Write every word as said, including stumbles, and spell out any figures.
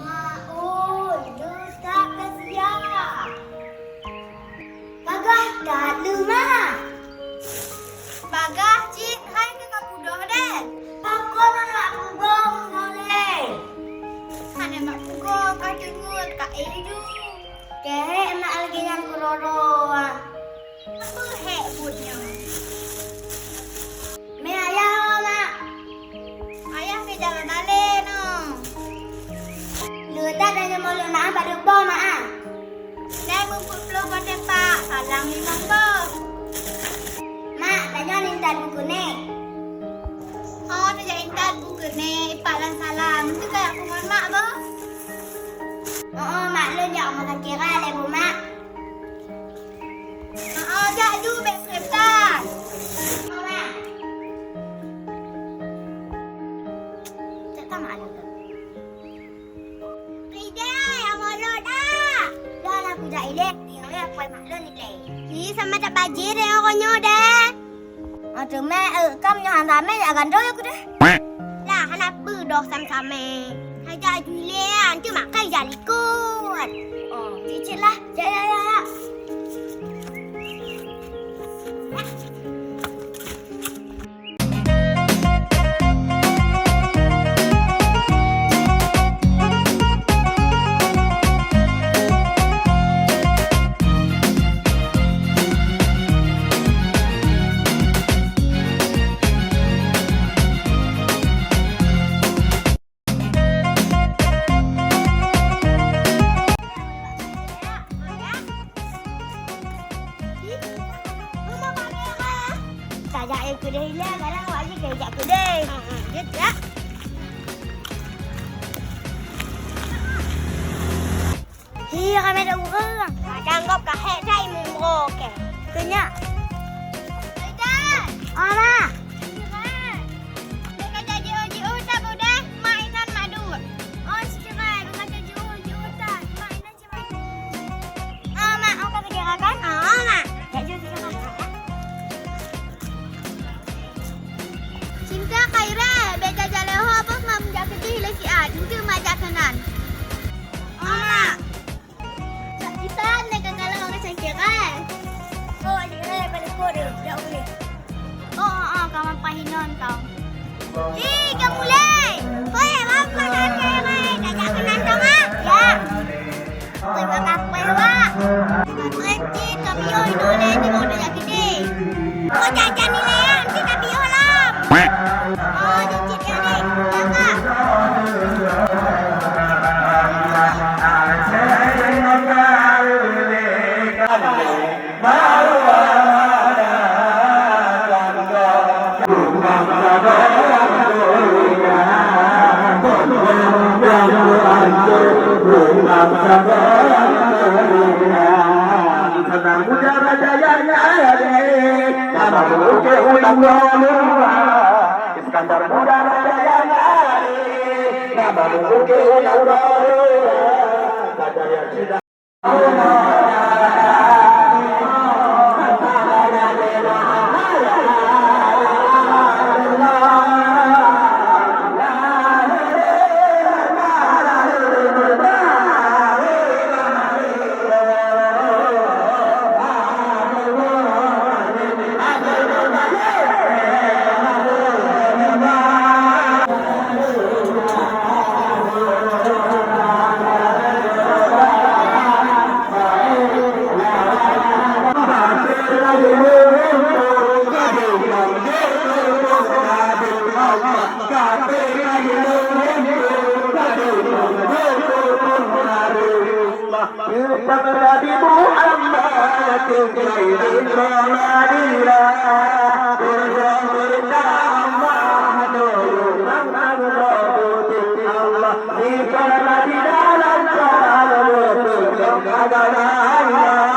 Maul, Ustaz ka siap. Bagah that leuh, Ma. Bagah cit, hai keu ka pudôh deh. Pakon hana pugoe nyoe lé? Hana mak pugoe, ka teungeut, ka éh ju. Keuhé mak lagèe nyan keudroe-droe. Peue hék buet nyoe? Mé ayah ho, Mak. Ayah mé jalan balé nyoe. Leueh that tanyoe meuleuek na padub boh, Mak, ah? Nai meupeuet ploh watèe pak, salang limong boh. Mak, tanyoe intat bukeue nèk. Oh, tajak intat bukeue nèk, ipak lam salang. Teuka jak phôn ngon mak boh. Oh, oh, mak lôn jak rumoh sakira lé bu, Mak. Oh, jak ju, bèk preh tan. Cak tamat lôn. Ideh, amolot dah. Dah lah kujak ilèe, tinggai apoi mak lôn ilèe. Ih, sama tak bajèe deh, ngon nyoe deh. Aduh, meh, eh, kam nyoe han ramè jak gandong aku deh. Lah, hana peue doh sam-samè. Hai jak ju ilèe, antu makai jak likot. Oh, cicit lah. Ya, ya, ya, ya. Tajak keudeh ilèe, kadang awak jih kajak keudeh. Jeuet, jak. Hi, ramè that ureueng. Kadang gob ka hék that imeum uroe kèe. Keu nyak. Aidan! Oh, Ma! Sirai! Bèk ka jak jiôh-jiôh that budeh, mak inan mak duek. Oh, sirai, bèk ka jak jiôh-jiôh that, mak inan sirai. Oh, Mak, oh, ka geudeh kan? Oh, Mak. Jak jiôh-jiôh that. Cinta Khaira, bèk ka jak lé ho, boh mak meujak keudeh lé siat. Enteuk mak jak keunan. Oh, Mak. Cak Isan lé ka kalon ureueng cangkir, eh? Oh, cangkir, eh, balik ko deh, jak ulèe. Oh, oh, oh, ka mampai hinon tong. Ih, ka mulai. Hoi, bang, kau cangkir, eh, dah jak keunan tong, ah? Ya. Hoi, bang, kapai, bang. Hoi, cik, kami yo hinon lé, di mau dah jak gede. Kau jajan ni lé, nanti kami yo lam. Oh, cik, cik, ya, ni. Ya, Kak. Iskandar Muda Raja yang ada, nama buku ke undang-undang. Nabi Muhammad tinggai di Madinah. Berdoa Allah, Allah, di dalam agama.